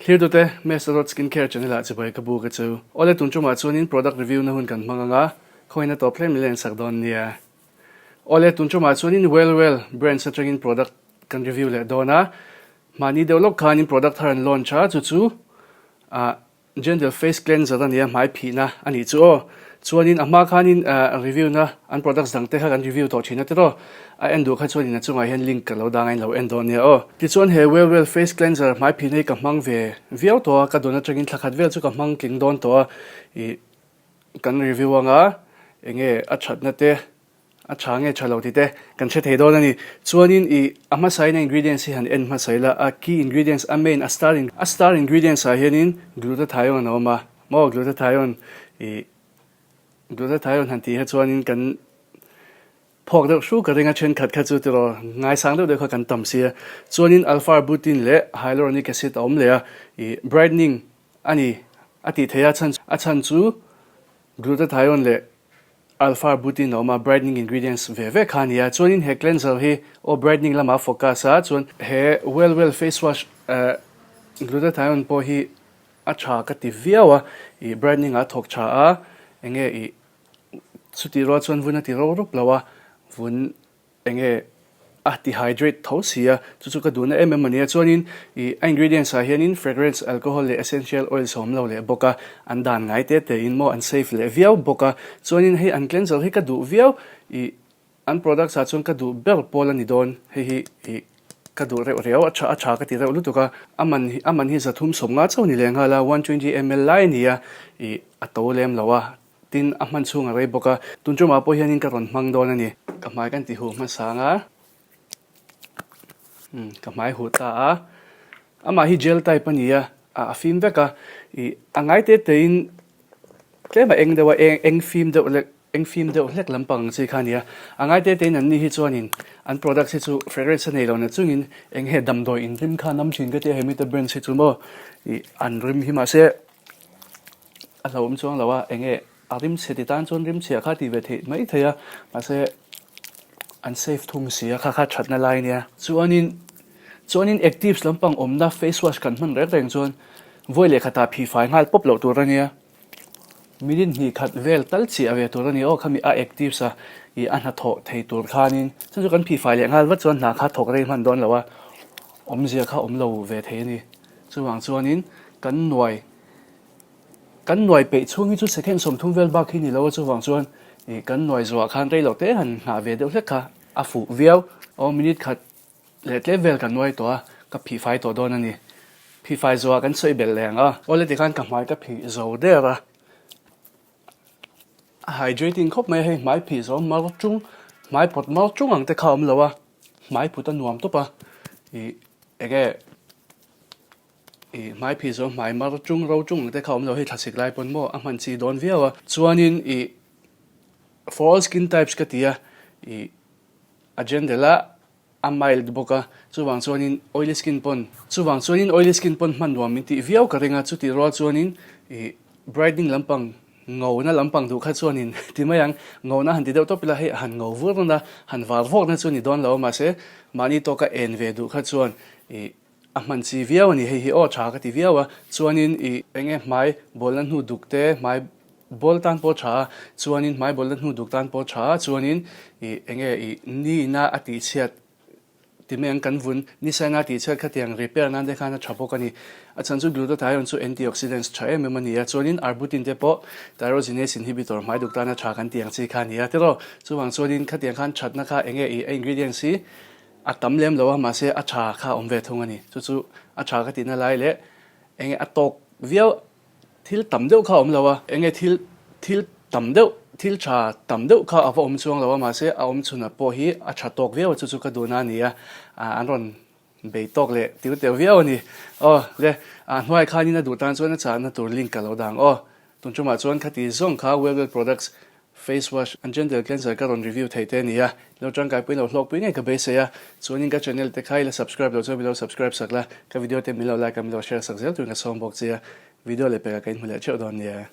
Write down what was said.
Thlirtute, Mesa Road Skin Care channel ah chibai ka buk a chu. Awle tun tumah chuanin product review na hun kan hmang ang a, khawiin a tawp hle min len sak dawn nia. Awle tun tumah chuanin Well Well brands atangin product kan review leh dawn a, mahni deuh lawk khanin product thar an launch a, chu chu ah Gentle face cleanser a nia hmai phihna a nih chu aw. Chuanin a hma khanin review na an products dang te kha kan review tawh thin a tiraw. A en duh kha chuanin a chungah hian link ka lo dang a in lo en dawn nia aw. Tichuan he Well Well face cleanser hmai phihna hi ka hmang ve viau tawh a, ka dawn atangin thla khat vel chu ka hmang tling dawn tawh a, ih kan review anga enge a thatna te A tha nge tha lo tih te kan hre thei dawn a ni. Chuanin i a hmasain a ingredients hi han en hmasa ila, a key ingredients, a main, a star in a star ingredients ah hianin glutathione a awm a, maw glutathione i glutathione han tih hi chuanin kan phawk deuh hru ka ring a thenkhat kha chu tiraw ngaisang deuh deuh kha kan tam si a. Chuanin alpha arbutin leh hyaluronic acid a awm leh a, i brightening a ni a tih theih a, a chhan chu glutathione leh Alpha arbutin a awm a, brightening ingredients ve ve kha a ni a. Chuanin he cleanser hi aw brightening lamah a focus a, chuan he well well face wash eh glutathione pawh hi a tha ka ti viau a, ih brightening ah a thawk tha a, enge ih chutih rual chuan vun a ti ro rup lo a, vun Enge a ti hydrate tho si a, chu chu ka duhna em em a nia. Chuanin ih a ingredients ah hianin fragrance, alcohol leh essential oils a awm lo leh bawk a, an dan ngai te te in maw an safe leh viau bawk a. Chuanin hei an cleanser hi ka duh viau, ih an products ah chuan ka duh ber pawl a ni dawn, hei hi ih ka duh reuh riau, a tha a tha ka ti reuh lutuk a. A man hi a man hi 350 chauh ni leh nghal a, 120 ml lai a ni a, ih a to lem lo a. Tin, a hman chhung a rei bawk a, tun tumah pawh hianin ka rawn hmang dawn a ni. Ka hmai kan ti huh hmasa ang a, umm ka hmai huh ta a, amah hi gel type a ni a, a fim vek a, ih a ngai te tein tlem a eng deuh a, eng eng fim deuh lek eng fim deuh hlek lampang ang chi kha a ni a, a ngai te tein an ni hi chuanin an products hi chu fragrance a nei lo na chungin eng he damdawi in rim kha an awm thin ka tia hemi te brands hi chu maw ih an rim hi mahse. A hlauhawm chuang lo a, enge a rim chhe ti tan chuan rim chhia kha tih ve theih mai thei a, mahse an safe thung si a, kha kha thatna lai nia. Chuanin chuanin actives lampang awmna face wash kan hman reng reng chuan vawi leh khatah phih fai nghal pawp loh tur a nia, minute hnih khat vel tal chiah ve tur a ni aw khami a actives a ih a hnathawh thei tur khanin chuan chu kan phih fai leh nghal vat chuan hna kha thawk rei hman dawn lo a, awmzia kha awm lo ve thei a ni. Chuvang chuanin kan nuai. Kan nuai peih chhung hi chu second 30 vel bak hi ni lo a, chuvang chuan ih kan nuai zuah khan rei lo te han nghah ve deuh hlek kha a fuh viau. Aw minute khat leh tlem vel kan nuai tawh a, ka phih fai tawh dawn a ni. Phih fai zuah kan sawi belh leh ang a. Aw le tikhan ka hmai ka phih zo der a, a hydrating khawp mai a, hei hmai phih zo mar tung, hmai pawt mar tung ang te kha a awm lo a, hmai put a nuam tawp a, ih enge. Ih hmai phih zawng hmai mar tung ro tung ang te kha awm lo hei thlasik lai pawn maw a hman chi dawn viau a. Chuanin ih for all skin types ka ti a, ih a gentle a, a mild bawk a, chuvang chuanin oily skin pawn chuvang chuanin oily skin pawn hman nuam min tih viau ka ring a, chutih rual chuanin ih brightening lampang ngona lampang duh kha chuanin ti mai ang, ngona han ti deuh tawp ila hei a han ngo vur na han var vawk na chu a ni dawn lo a mahse mahni tawka en ve duh kha chuan ih A hman chi viau a ni, hei hi aw tha ka ti viau a, chuanin i enge hmai bawlna hnu duk te, hmai bawl tan pawh tha a, chuanin hmai bawlna hnu duk tan pawh tha a, chuanin i enge i nina a tihchhiat ti mai ang kan vun nisaina a tihchhiat khatiang repair nan te khan a tha bawk a ni. A chhan chu glutathione chu antioxidants tha em em a ni a, chuanin arbutin te pawh tyrosinase inhibitor hmai duk tana tha kan tih ang chi kha a ni a tiraw, chuvang chuanin khatiang khan thatna kha enge i a ingredients hi A tam lem lo a, mahse a tha kha a awm ve thung a ni. Chu chu a tha ka tihna lai leh enge a tawk viau, thil tam deuh kha a awm lo a, enge thil thil tam deuh, thil tha tam deuh kha a va awm chuang lo a, mahse a awm chhunah pawh hi a tha tawk viau a, chu chu ka duhna a ni a, an rawn bei tawk leh tiu teu viau a ni. Aw le, a hnuai khanin a duh tan chuan a chahna tur link ka lo dang aw. Tun tumah chuan khati zawng kha Well Well Products Face wash and gentle cleanser ka rawn review thei te a ni a, lo tangkaipui lo hlawkpui ngei ka beisei a, chuanin ka channel te kha i la subscribe lo chuan min lo subscribe sak la, ka video te min lo like a min lo share sak zel turin ka sawm bawk che a, video leh pekah ka inhmu leh theuh dawn nia.